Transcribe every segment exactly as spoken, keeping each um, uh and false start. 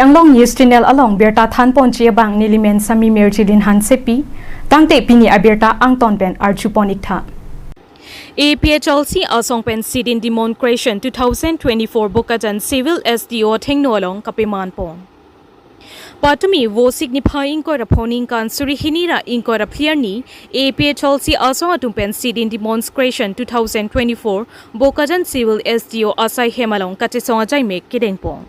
Anglong News Channel along birta thanponji abang nelimen Sami Mirjilin Hansepi, tangte pini abirta angton pen arjupon iktha. A P H L C asong pen sit-in demonstration two thousand twenty-four Bokajan Civil S D O athengno along kapemanpon. Patumi Vosik niphai ingkoi ra pho ningkan suri hini ra ingkoi ra phli arni A P H L C asong atum pen sit-in demonstration two thousand twenty-four Bokajan Civil S D O asai hem along kachesong ajaimek kedengpon.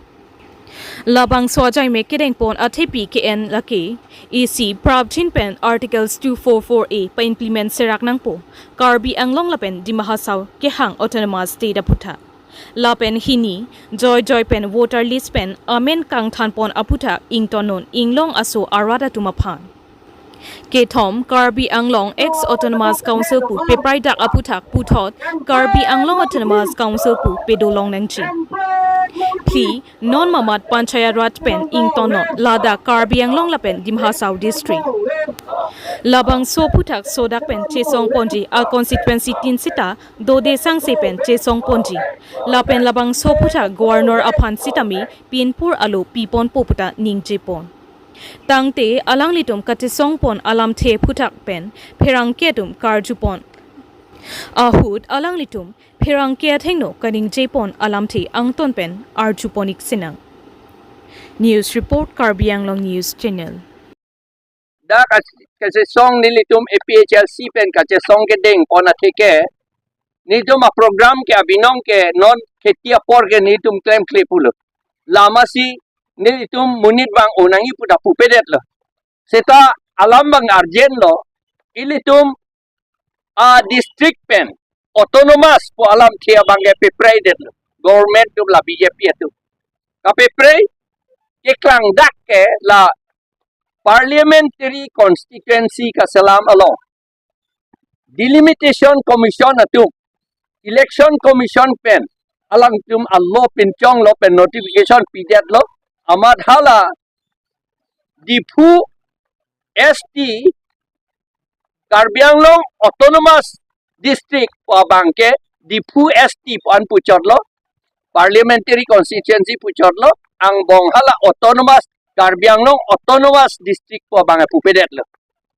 Labangso ajaimek kedengpon athepi ke-en lake isi prapjin pen Articles two four four A pa-implement serak nangpo, Karbi Anglong lapen Dima Hasao kehang Autonomous State aputhak. Lapen hini, joijoi pen voter list pen amen kangthanpon aputhak ingtonnon inglong aso arat atum aphan. Kethom, Karbi Anglong Ex Autonomous Council pu pepraidak aputhak puthot Karbi Anglong Autonomous Council pu pedolong nangji. Phli, non mamat Panchayat Raj pen ingtonnon ladak Karbi Anglong lapen Dima Hasao District. Labangso aputhak sodak pen chesongponji a constituency tin sita dode sangse pen chesongponji. Lapen labangso aputhak Governor aphan sitame pinpur alo piponpo puta ningjepon. Tangte alanglitum kachesongpon alamthe aputhak pen pherangke atum karjupon ahut alanglitum pherangke athengno kaningjepon alamthe angton pen arjupon iksinang. News report, Karbi Anglong News Channel. Dak kas-, kachesong nelitum A P H L C pen kachesong kedengpon atheke, nelitum aprogram ke abinong ke non kheti apor ke nelitum klemkle pulo. Lasi nelitum monit abang onangji puta pupedetlo. Seta alam abang arjenlo, ilitum a district pen autonomous pu alamthe abang ke pepraidetlo. Government atum la B J P atum. Kapeprei keklangdak ke la Parliamentary Constituency kaselam along Delimitation Commission atum, Election Commission pen alangtum alo pinchonglo pen notification pidetlo, amat hala Diphu S T, Karbi Anglong Autonomous District pu abang ke Diphu S T pu an puchotlo, Parliamentary Constituency puchotlo, angbong hala Autonomous, Karbi Anglong Autonomous District pu abang pupedetlo.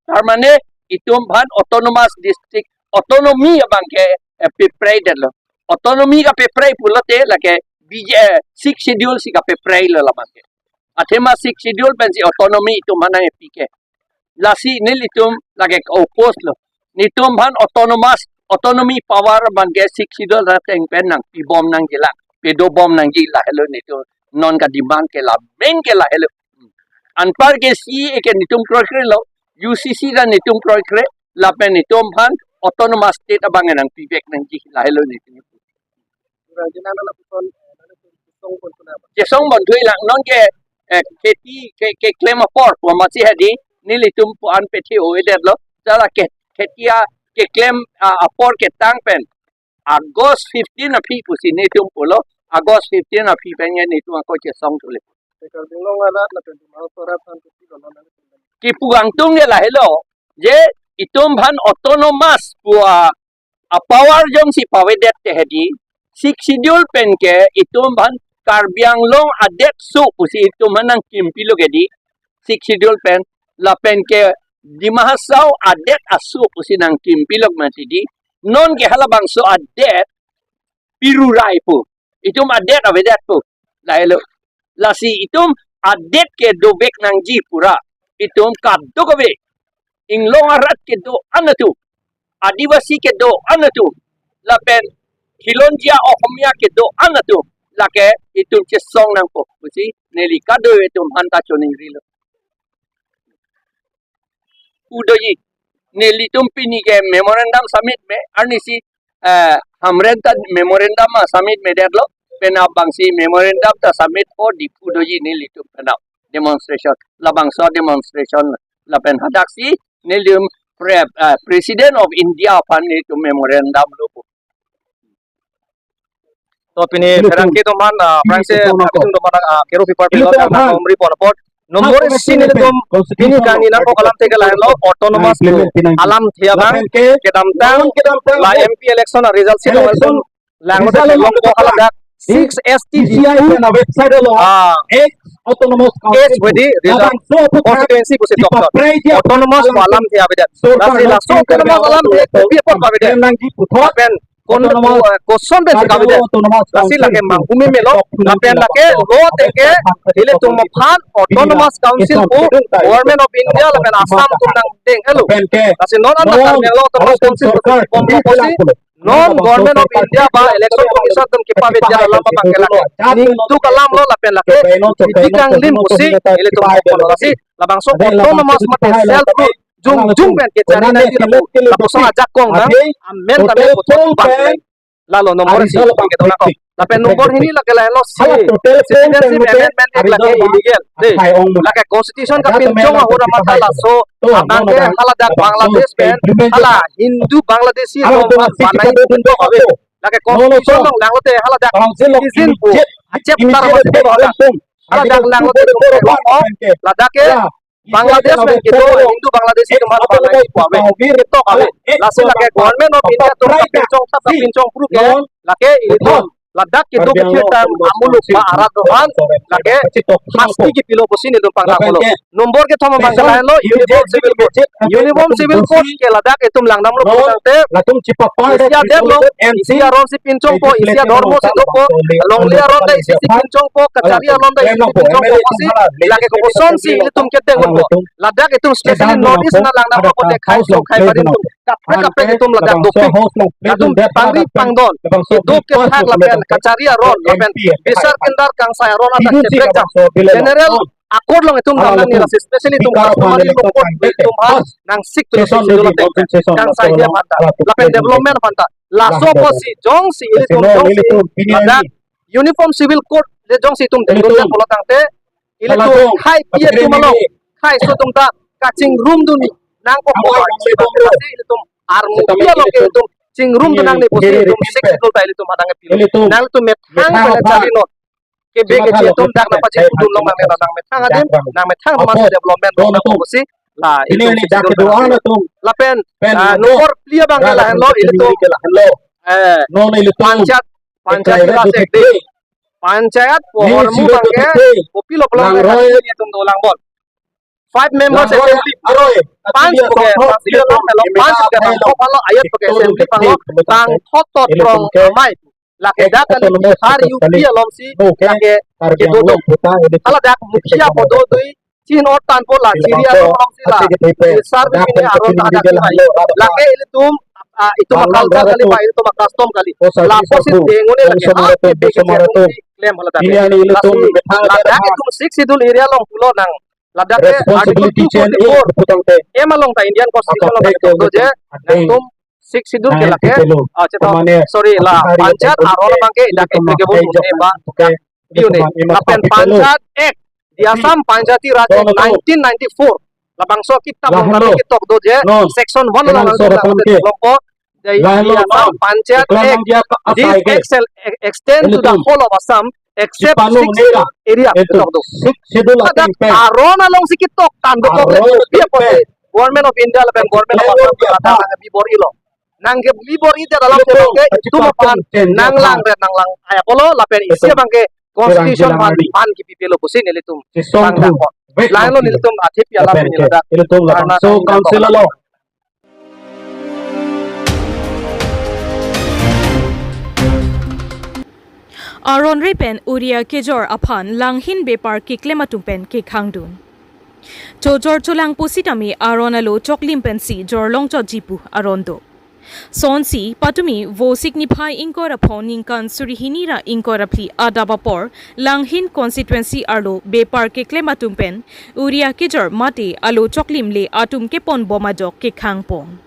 Tarmane itum aphan Autonomous District, autonomy abang ke, eh, pepraidetlo. Autonomy kapeprai pulote lake B J, eh, Sixth Schedule si kapeprailo labang ke. Athema Sixth Schedule pensi autonomy itum aphan nangpi ke. Lasi nelitum lake oppose lo. Nelitum aphan autonomous, autonomy power abang ke Sixth Schedule ateng pen nangpibom nangjilang, pedobom nangji lahelo nelitum non kademand ke, labang ke lahelo. Anpar ke C A A ke nelitum kroikrelo, U C C ta nelitum kroikre, lapen nelitum aphan Autonomous State abang nangpivek nangji lahelo nelitum. Chesong bonthui lang non ke, eh, kheti ke, keklem apor pu amatsi hedi nelitum pu an pethi-edetlo. Jala ke, kheti a keklem, ah, apor ketang pen August fifteen aphi pusi nelitum pulo, August fifteen aphi pen nelitum ako chesong thule. Kepu angtung ke lahelo, je itum aphan autonomous pu a, a power jongsi pavedet te hedi, Sixth Schedule pen ke itum aphan Karbi Anglong adet su pusi itum aphan nangkimpilo ke di, Sixth Schedule pen, lapen ke Dima Hasao adet asu pusi nangkimpilo mati di, non ke halabangso adet pirurai pu. Itum adet avedet pu. Lahelo. Lasi itum adet ke dovek nangji pura. Itum kadokave. Inglong arat kedo-an atum, Adivasi kedo-an atum, lapen Khilonjia Ohomia kedo-an atum, lake itum chesong nangpo pusi neli kadokave atum aphan ta choningrilo. Udoji, nelitum pini ke memorandum submit me, arnisi, eh, Hamren ta memorandum ma submit medetlo, penap abangsi memorandum ta submit ho di udoji nelitum penap demonstration, labangso demonstration, lapen hadaksi nelitum pre-, eh, President of India aphan nelitum memorandum lo. To pini pherangke atum aphan, ah, pherangke atum aphan, ah, kero pipar pilo kan, ah, omri pon apot. Nomor isi nelitum pini kangni nangkok alamthe ke lahenlo, autonomous alamthe abang kedamtang la M P election a result si dong ason lang hote theklongpo haladak six S T G two, ah, autonomous council, H V D, constituency pusi doktor. Autonomous alam dia beda. Lasi laso autonomous alam dia kopi apot beda. Lapen kon, eh, koson pen si kavedet. Lasi lake manghu melo, lapen lake lo teke, ilitum aphan autonomous council pu Government of India lapen Assam atum nangdeng helo. Lasi non an lapen lo autonomous council pu bom bom si, non Government of India ba Election Commission atum kepavedet alam abang ke lake ningduk alam lo lapen lake bidi kanglim pusi ilitum kono. Lasi labangso autonomous mate self rule jongjong pen kechari nangji lapu, lapuson ajakong abang amen tame koson abang ke lalo nombor isi kedo nangkok. Lapen nombor hini lake lahelo si, Citizenship Amendment Act lake illegal. De, lake constitution kapinchong ahut amat laso abang ke haladak Bangladesh pen hala Hindu Bangladeshi atum banai pinchong ave. Lake constitution along langlote haladak citizen pu achep tar mas ke haladak, haladak langlote tum ke ong, ladak ke Bangladesh pen kedo Hindu Bangladeshi atum aphan banai pu ave, ketok ave. Lasi lake Government of India atum kapinchong ta kapinchong pru ke lake ilitum ladak kedo kethir ta amuluk ba arat aphan lake hasti kepilo pusi nelitum pangthang pulo. Nombor kethom abang ke lahelo Uniform Civil Code. Uniform Civil Code ke ladak itum langdamlo pulotangte, isi adet lo, isi aron si pinchongpo, isi adhormo si dopo, longle aron ta isi si pinchongpo, kachari aron ta isi si pinchongpo pusi lake koson si ilitum kedeng unpo. Ladak itum specially North East nang langdamlo pote khai so khai barim atum, kaprek kaprek itum ladak dopik. Latum pangri pangdon, kedo kethak lapen kachari aron lapen bisar kindar kangsai aron adak keprek jam. General accord along itum nang nangji, lasi specially itum customary law code itum aphan nang sik pilo, sik pilo lapen kangsai dia aphan ta lapen development aphan ta. Laso apotsi jongsi ilitum jongsi ladak Uniform Civil Code le jongsi itum dengdun pulotangte, ilitum khai pi atum along, khai so atum ta kachingrum dun nangkok, lasi ilitum armu pi along ke itum chingrum dun nangne pusi itum sik pilo ta ilitum adang pilo. Nangtum methang pen chari non. Kebe keche atum dak nangpachingrum dun long nang, nang methang adim, nang methang adim development long nang pusi la ilitum sik pilo ta. Lapen, ah, nombor phli abang ke lahenlo ilitum, eh, panchayat, Panchayati Raj Act de. Panchayat pu ahormu abang ke kopilo pulo abang ke itum dolang bon. Five members assembly. Panch pu ke, panch pu ke, panch pu ke bang ko palo ayat pu ke assembly bang lo, bang thot thot rong amei. Lake dak kali Bihar U P along si lake kedo do. Haladak mukhia podo dui chin or tan po la chiri aron along si la. Sar bi pine aron ta ada kali. Lake ilitum, ah, itum a-culture kali ba, itum a-custom kali. Lapusi dengdun lake, ah, kebe keche atum si klem haladak. Lasi ladak itum Sixth Schedule area along pulo nang. Ladak ke Article two forty-four M along ta Indian Constitution along ta ketok do je, nangtum Sixth Schedule ke lake, ah, chetong, sorry, la panchayat aron abang ke dak applicable un-e ba, dak pi un-e. Lapen Panchayat Act, the Assam Panchayati Raj Act nineteen ninety-four, labangso kitab along kami ketok do je, section one along nangtum nang ketok longpo, the, the Assam Panchayat Act, this act shall ex-, extend to the whole of Assam except Sixth Schedule area, ketok do. Ladak aron along si ketok tangdo ko, pi apot Government of India lapen Government of Assam kata nangkebor-i lo. Nangkebor-i det alam ke abang ke itum aphan nang langret nang lang ai apotlo lapen isi abang ke constitution aphan ban kepi pilo pusi nelitum pangthang ko. Lahenlo nelitum athepi alam pini ladak. Ilitum labangso council along. Aron ri pen uriya kejor aphan langhin bepar keklem atum pen kekhangdun. Chojor cholang pusitame aron alo choklim pensi jorlong chotji pu aron do. Sonsi patumi Vosik niphai ingkoi ra pho ningkan suri hini ra ingkoi ra phli adap apor Langhin constituency arlo bepar keklem atum pen uriya kejor mate alo choklim le atum kepon bom ajok kekhang pon.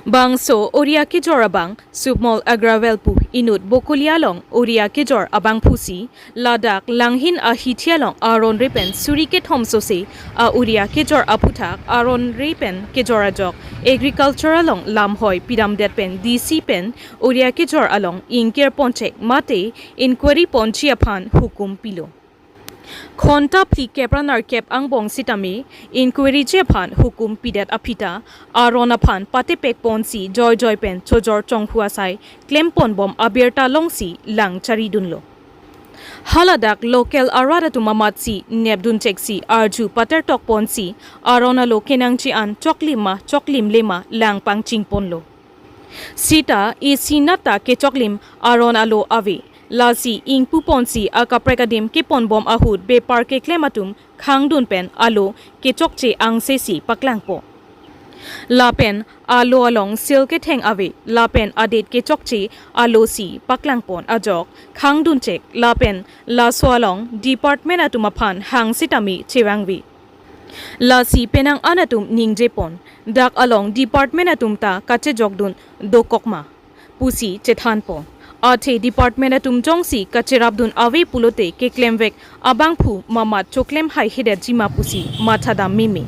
Bangso uriya kejor abang Submol Agrawal pu inut Bokolia along uriya kejor abangphusi ladak Langhin ahithi along aron ri pen suri kethom sose a-uriya kejor aphuthak aron ri pen kejor ajok agriculture along lamhoi pidamdet pen D C pen uriya kejor along ingkir ponchek mate inquiry ponji aphan hukum pilo. Khonta phli kep ra nerkep angbong sitame inquiry ji aphan hukum pidet aphi ta aron aphan patepek ponsi joijoi pen chojor chonghu asai klem ponbom abirta longsi lang charidunlo. Haladak local arat atum amatsi nepdun cheksi arju patertok ponsi aron alo kenangji an choklim ma choklimle ma lang pangching ponlo. Sita isi nat ta kechoklim aron alo ave. Lasi ingpu ponsi akaprek adim keponbom ahut bepar keklem atum khangdun pen alo kechokche angse si paklangpo. Lapen alo along sil ketheng ave, lapen adet kechokche alo si paklangpon ajok khangdun chek, lapen laso along department atum aphan hang sitame chevangve. Lasi penang an atum ningjepon, dak along department atum ta kachejokdun dokok ma pusi chethanpon. Athe department atum jongsi kacherapdun ave pulote keklemvek abangphu mamat choklem haihedetji ma pusi mathadam meme.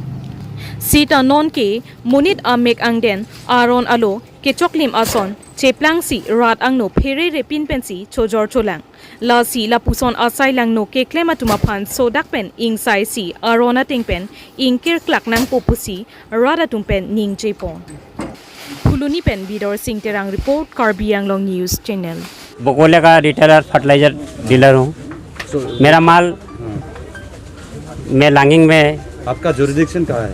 Sita nonke monit amek angden aron alo kechoklim ason cheplangsi rat angno pherere pin pensi chojor cholang. Lasi lapuson asai langno keklem atum aphan sodak pen ingsaisi aron ateng pen ingkirklak nangpo pusi rat atum pen ningjepon. Phuloni pen Bidor Sing Terang report, Karbi Anglong News Channel. बकोलिया का retailer fertiliser dealer हूँ। So, मेरा माल, हाँ। मैं लांगिंग में। आपका जुरिडिक्शन कहाँ है?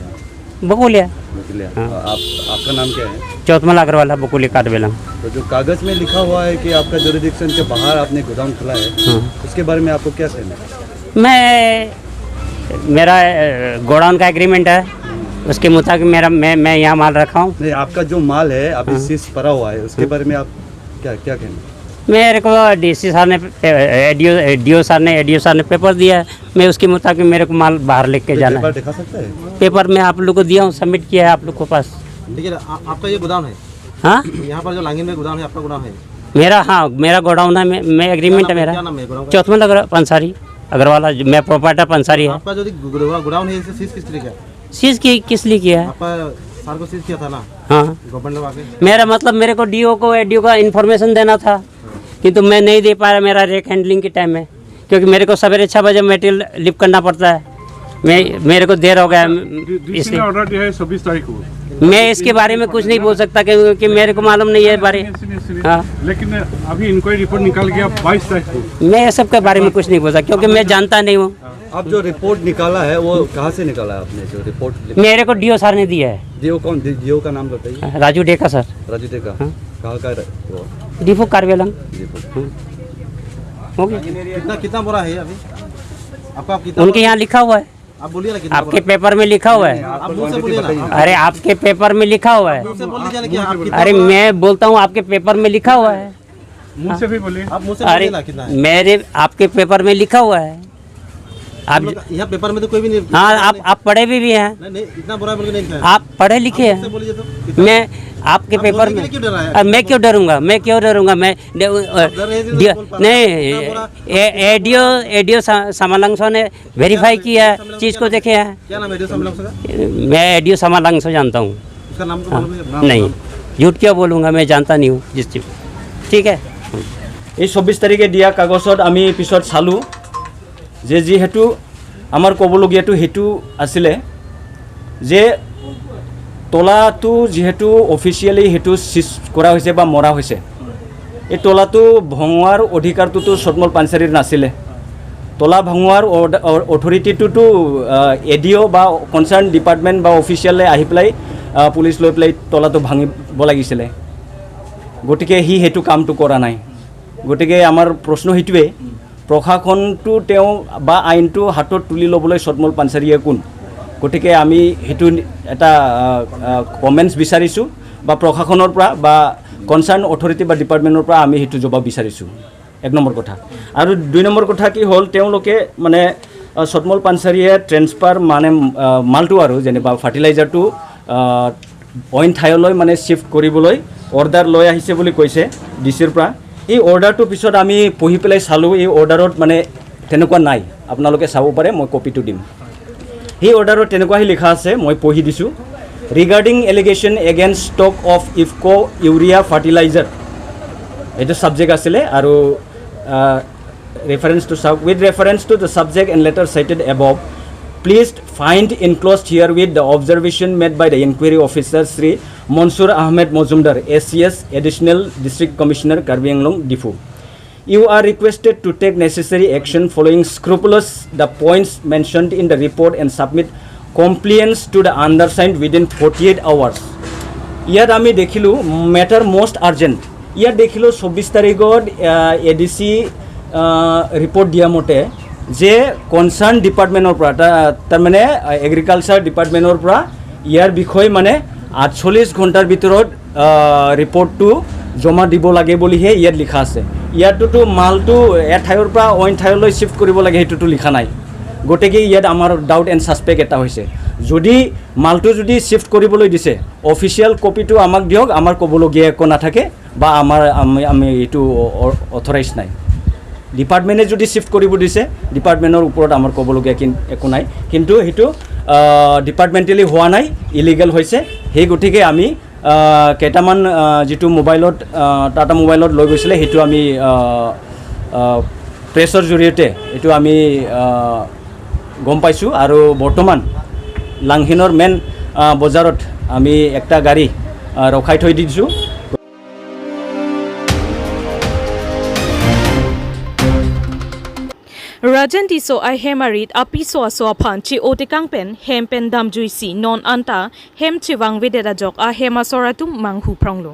बकोलिया। बकोलिया। हाँ। आप, आपका नाम क्या है? चौथमल अग्रवाल है, बकोली काटबेलम। तो जो कागज में लिखा हुआ है कि आपका जुरिडिक्शन के बाहर आपने गोडाउन खोला है, हाँ। उसके बारे में आपको क्या कहना है? मैं, मेरा, अ, गोडाउन का एग्रीमेंट है, उसके मुताबिक मेरा, मैं, मैं यहाँ माल रखा हूँ। नहीं, आपका जो माल है अभी हाँ। सीज पड़ा हुआ है, उसके हाँ। बारे में आप क्या, क्या कहना है? मेरे को डीसी सर ने, एडीओ, डीओ सर ने, एडीओ सर ने पेपर दिया है, मैं उसके मुताबिक मेरे को माल बाहर लेके ये जाना पेपर है। दिखा सकते हैं? पेपर मैं आप लोग को दिया हूँ, सबमिट किया है आप लोग को पास। ठीक है, आ-, आपका ये गोडाउन है? हाँ? यहाँ पर जो लांगिन में गोडाउन है, आपका गोडाउन है? मेरा, हाँ, मेरा गोडाउन है, मैं, मैं एग्रीमेंट क्या है नाम है, मेरा। क्या नाम है गोडाउन का? चौथमल अग्र-, पंसारी अग्रवाल, मैं प्रोपराइटर पंसारी है। आपका जो गो-, गो-, गोडाउन है, इसे सीज किस तरीके का? सीज की, किस लिए किया है? आपका सर को सीज किया था ना? हाँ। गवर्नमेंट लोग आके? मेरा मतलब, मेरे को डीओ को, एडीओ का इन्फॉर्मेशन देना था, किंतु मैं नहीं दे पाया मेरा रैक हैंडलिंग के टाइम में, क्योंकि मेरे को सवेरे छः बजे मटेरियल लिफ्ट करना पड़ता है। मैं, मेरे को देर हो गया, दि-, डीसी इसलिए ने ऑर्डर दिया है छब्बीस तारीख को। मैं इसके बारे में कुछ नहीं बोल सकता, क्योंकि मेरे को मालूम नहीं है बारे। सुनिए, सुनिए, सुनिए। हाँ। लेकिन अभी इंक्वायरी रिपोर्ट निकाल गया बाईस तारीख को। मैं ये सब के बारे में कुछ नहीं बोल सकता, क्योंकि मैं जानता नहीं हूँ। आप जो रिपोर्ट निकाला है, वो कहाँ से निकाला है आपने, जो रिपोर्ट लिख- मेरे को डीओ सर ने दिया है। डीओ कौन? डी-, डीओ का नाम बताइए। राजू डेका सर। राजू डेका। हाँ। कहाँ का है वो? दीपू कार्बेलम। दीपू। हाँ। हो गया। कितना, कितना बोरा है अभी आपका? आप कितना उनके बोरा? यहाँ लिखा हुआ है। आप बोलिए ना, कितना आपके बोरा? पेपर में लिखा हुआ है। आप मुंह से बोलिए ना। अरे, आपके पेपर में लिखा हुआ है। मुंह से बोल दीजिए ना कि आप कितना अरे, बोरा? मैं बोलता हूँ, आपके पेपर में लिखा हुआ है। मुंह से भी बोलिए। आप मुंह से अरे, बोलिए ना, कितना है? मेरे, आपके पेपर में लिखा हुआ है। आप हम लोग का यहाँ पेपर में तो कोई भी नहीं, हाँ, आप, आप पढ़े भी, भी हैं। नहीं, नहीं, इतना बोरा बोल के नहीं लिखा है। आप पढ़े लिखे आप मुझसे हैं। बोलिए तो, कितना मैं आपके आप पेपर बोलने के में, लिए क्यों डरा है? अब मैं क्यों डरूंगा? मैं क्यों डरूंगा? मैं डे-, अ, आप डर रहे थे तो दिया-, बोल पा रहे नहीं, हैं। इतना बोरा ए-, एडीओ, एडीओ सा-, सामालांगसो ने वेरीफाई किया, चीज को देखे हैं। क्या नाम है एडीओ सामालांगसो का? मैं एडीओ सामालांगसो जानता हूँ। उसका नाम तो हाँ। मालूम नहीं है, नाम, नहीं, नाम। झूठ क्या बोलूँगा, मैं जानता नहीं हूँ जिस चीज। ठीक है। এই চৌব্বিছ তাৰিখে দিয়া কাগজত আমি পিছত চালোঁ যে যিহেতু আমাৰ ক'বলগীয়াটো সেইটো আছিলে যে তলাটো যিহেতু অফিচিয়েলি সেইটো চিজ কৰা হৈছে বা মৰা হৈছে, এই তলাটো ভঙোৱাৰ অধিকাৰটোতো সতমল পানচাৰীৰ নাছিলে। তলা ভঙোৱাৰ অৰ্ডা-, অ-, অথৰিটিটোতো, আহ, এ ডি অ' বা কনচাৰ্ণ ডিপাৰ্টমেণ্ট বা অফিচিয়েলে আহি পেলাই, আহ, পুলিচ লৈ পেলাই তলাটো ভাঙিব লাগিছিলে। গতিকে সি সেইটো কামটো কৰা নাই। গতিকে আমাৰ প্ৰশ্ন সেইটোৱেই, প্ৰশাসনটো তেওঁ বা আইনটো হাতত তুলি ল'বলৈ সতমল পানচাৰীয়ে কোন? গতিকে আমি সেইটো এটা, আহ, আহ, কমেণ্টছ বিচাৰিছোঁ বা প্ৰশাসনৰ পৰা বা কনচাৰ্ণ অথৰিটি বা ডিপাৰ্টমেণ্টৰ পৰা আমি সেইটো জবাব বিচাৰিছোঁ। এক নম্বৰ কথা। আৰু দুই নম্বৰ কথা কি হ'ল, তেওঁলোকে মানে, আহ, সতমল পানচাৰীয়ে ট্ৰেন্সফাৰ মানে, আহ, মালটো আৰু যেনিবা ফাৰ্টিলাইজাৰটো, আহ, অইন ঠাইলৈ মানে শ্বিফ্ট কৰিবলৈ অৰ্ডাৰ লৈ আহিছে বুলি কৈছে ডি চিৰ পৰা। এই অৰ্ডাৰটো পিছত আমি পঢ়ি পেলাই চালোঁ, এই অৰ্ডাৰত মানে তেনেকুৱা নাই। আপোনালোকে চাব পাৰে, মই কপিটো দিম। সেই অৰ্ডাৰত তেনেকুৱাহে লিখা আছে, মই পঢ়ি দিছোঁ। Regarding allegation against stock of IFFCO' urea fertilizer, এইটো ছাবজেক্ট আছিলে। আৰু, আহ, reference to sub, with reference to the subject and letter cited above, please find enclosed herewith the observation made by the inquiry officer Shri Mansur Ahmed Mojumdar, A C S, Additional District Commissioner, Karbi Anglong, Diphu. You are requested to take necessary action following scrupulous the points mentioned in the report and submit compliance to the undersigned within forty-eight hours. ইয়াত আমি দেখিলোঁ matter most urgent। ইয়াত দেখিলোঁ চৌব্বিছ তাৰিখত A D C report দিয়া মতে যে কনচাৰ্ণ ডিপাৰ্টমেণ্টৰ পৰা, তা- তাৰমানে এগ্ৰিকালচাৰ ডিপাৰ্টমেণ্টৰ পৰা ইয়াৰ বিষয়ে মানে আঠচল্লিছ ঘণ্টাৰ ভিতৰত ৰিপৰ্টটো জমা দিব লাগে বুলিহে ইয়াত লিখা আছে। ইয়াততো মালটো এঠাইৰ পৰা অইন ঠাইলৈ শ্বিফ্ট কৰিব লাগে, সেইটোতো লিখা নাই। গতিকে ইয়াত আমাৰ ডাউট এণ্ড ছাছপেক্ট এটা হৈছে। যদি মালটো যদি শ্বিফ্ট কৰিবলৈ দিছে, অফিচিয়েল কপিটো আমাক দিয়ক, আমাৰ ক'বলগীয়া একো নাথাকে বা আমাৰ আমি আমি এইটো অথৰাইজ নাই। ডিপাৰ্টমেণ্টে যদি শ্বিফ্ট কৰিব দিছে, ডিপাৰ্টমেণ্টৰ ওপৰত আমাৰ ক'বলগীয়া কিন- একো নাই। কিন্তু সেইটো ডিপাৰ্টমেণ্টেলি হোৱা নাই, ইলিগেল হৈছে। সেই গতিকে আমি আহ, কেইটামান আহ, যিটো মোবাইলত আহ, টাটা মোবাইলত লৈ গৈছিলে, সেইটো আমি প্ৰেছৰ জৰিয়তে এইটো আমি আহ, গম পাইছোঁ। আৰু বৰ্তমান লাংহিনৰ মেইন আহ, বজাৰত আমি একটা গাড়ী আহ, ৰখাই থৈ দিছোঁ। Rajen Tisso ahem arit apiso aso aphan che-o tekang pen hem pen damjuisi non anta hem chevangvedet ajok ahem asor atum manghupronglo.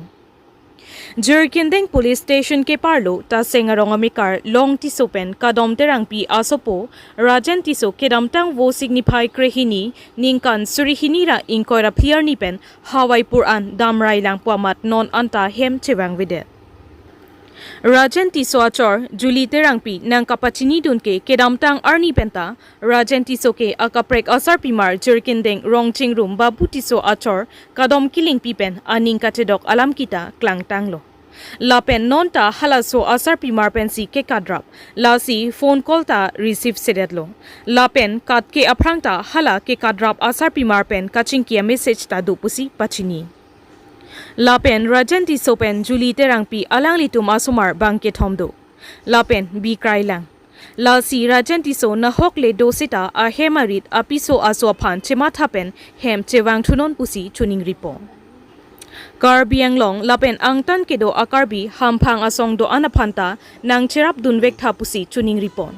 Jirikindeng Police Station keparlo Taseng arong amekar Long Tisso pen Kadom Terangpi asopo Rajen Tisso kedamtang Vosik niphai krehini ningkan suri hini ra ingkoi ra phli arni pen Hawaipur an damrai lang pu amat non anta hem chevangvedet. Rajen Tisso achor Julie Terangpi nangkapachinidun ke kedamtang arni penta Rajen Tisso ke akaprek asarpimar Jirikindeng Rongchingrum Babu Tisso achor Kadom Kilingpi pen aning kachedok alam kita klangtanglo. Lapen nonta halaso asarpimar pensi kekadrap, lasi phone call ta receive sedetlo. Lapen katke aphrang ta hala kekadrap asarpimar pen kachingki amessage ta do pusi pachini. Lapen Rajen Tisso pen Julie Terangpi alanglitum asomar bang kethom do. Lapen bikrailang. Lasi Rajen Tisso nahok le do seta ahem arit apiso aso aphan chematha pen hem chevangthunon pusi choningripo. Karbi Anglong lapen angtan kedo a-Karbi hamphang asong do-an aphanta nangcherapdunvektha pusi choningripon.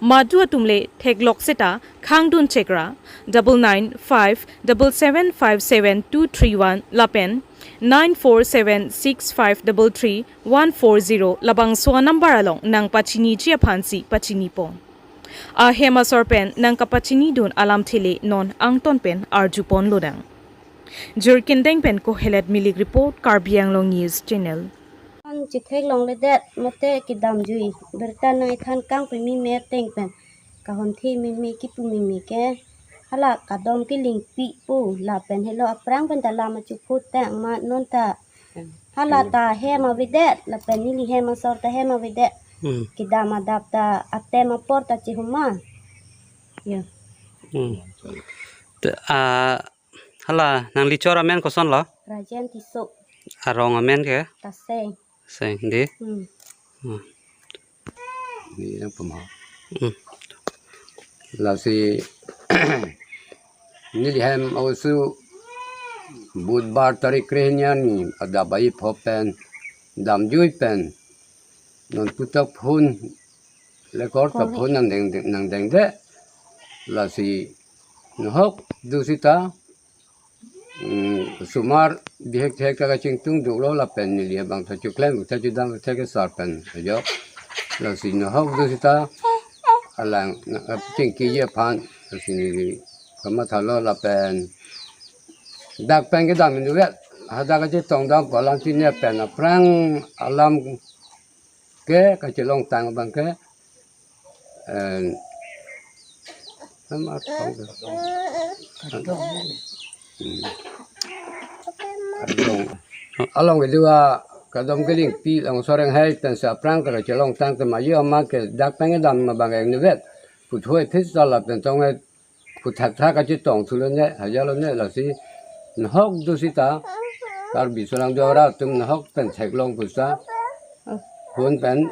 Madu atum le theklok seta khangdun chekra double nine five double seven five seven two three one lapen nine four seven six five double three one four zero labangso a-number along nangpachiniji aphansi pachinipon. Ahem asor pen nangkapachinidun alamthe le non angton pen arjuponlodang. Jirikindeng pen Kohelet Milik report, Karbi Anglong News Channel. An chetheklongledet mate kedamjui birta nang ithan kangpimi me ateng pen kahon the meme kipu meme ke hala Kadom Kilingpi pu lapen helo aphrang pen ta alam achuphut tang ma nonta hala ta hem avedet lapen neli hem asor ta hem avedet. Hmm. Kedam adap ta atem apor ta chihuma. Ya. Hmm. Te, ah, hala nangli chor amen kosonlo? Rajen Tisso. Arong amen ke? Taseng. Seng di. Hmm. Hmm. Ni yang pemaham. Hmm. Lasi neli hem osu Budbar tarik krehini arni adap bai pho pen damjui pen non putak phone lekor ta phone nangdeng nangdengde. Lasi nahok do seta, mm, osomar bihek thek ta kachingtung duklo lapen neli abang ta chuklem ta chudam ta kesar pen ajo. Lasi nahok do seta alang na chingkiji aphan lasi neli kamathalo lapen dak pen kedam induvet hadak kachetongdam pu alam chini pen aphrang alam ke kachelongtang abang ke, eh, nama tong ke? Hmm. Along, along kedua Kadom Kilingpi along soreng hai pen si aphrang ke kachelongtang tema yo ama ke dak pen kedam abang ke induvet. Puthoi phis dala pen tong eh puthak thak kachetong thulone, hajalone lasi nahok do seta Karbi Anglong do arat atum nahok pen theklong pu seta phone pen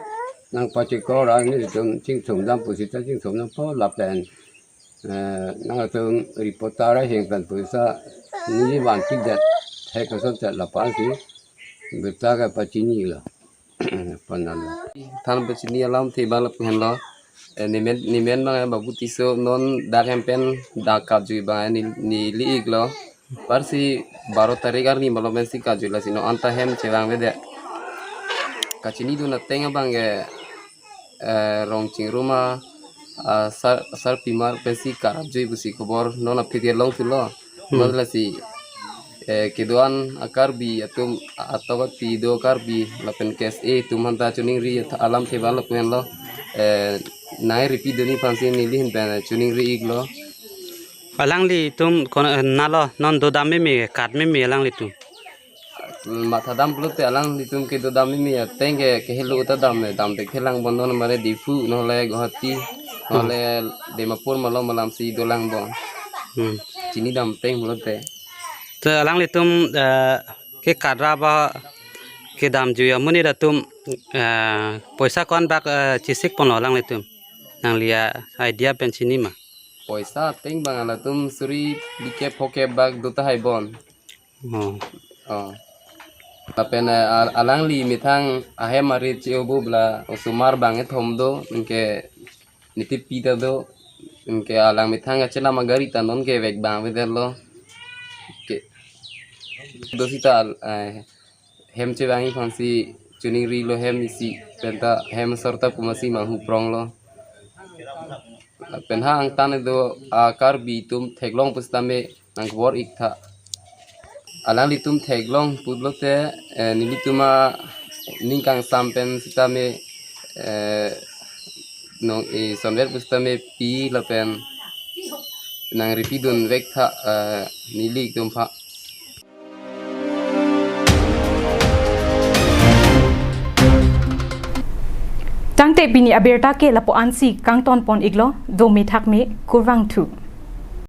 Nangpachikor ani tum chingthum dam pusita chingthum dam po lapen, eh, nangtum reporter aheng pen pusa neli vanpikdet thek asonte lapu-ansi birta kapachinilo. Panalo. Than pachini alamthe abang lapu henlo. Eh, nemen, nemen abang Babu Tisso, non dak hem pen dak karju abang ne, neli iklo. Parsi baro tarik arni malom pensi karju, lasi non anta hem chevangvedet. Kachinidun ateng abang ke, eh, Rongchingrum a, ah, sar, sarpimar pensi karapjui pusi khobor non aphi dia longthulo. Hmm. Lasi, eh, kedo-an a-Karbi atum atok ati do Karbi lapen K S A atum aphanta choningri alamthe abang lapu henlo. Eh, nai repeat duni aphansi neli ahin pen choningri iklo. Alanglitum kon, eh, nalo non dodam meme, kat meme alanglitum? Mathadam pulote alanglitum kedodam meme ateng ke kehelo ta dam, eh, damte kelang bon non mare Diphu, nole Guwahati, Hmm. nole Dimapur malom malamsi dolang bon. Hmm. Chinidam ateng pulote. Te alanglitum, eh, ke kat ra ba kedamjui amonit atum, eh, poisa ko-an bak, eh, chesik ponlo alanglitum? Nangli a-idea pen chini ma? Poisa ateng abang halatum suri phlikep phokep bak do tahai bon. Oh. Oh. Lapen, eh, al-, alangli methang ahem arit che-obu bla osomar bang kethom do, anke niti pita do, anke alang methang kachelam agari ta non ke vek abang vedetlo. Ke do sita al-, eh, hem chevangji aphansi choningrilo hem isi penta hem sorta kumasi manghu pronglo. Pen ha angtan do a-Karbi atum theklong pusitame nangkebor ik tha. Alanglitum theklong pulote, eh, nelitum aning kangsam pen sitame, eh, nong, eh, sonver pusitame pi lapen nang repeat dunvek tha, eh, nelitum aphan. Tangte pini abirta ke lapu-ansi kangton pon iklo, dome thakme, kurvangthu.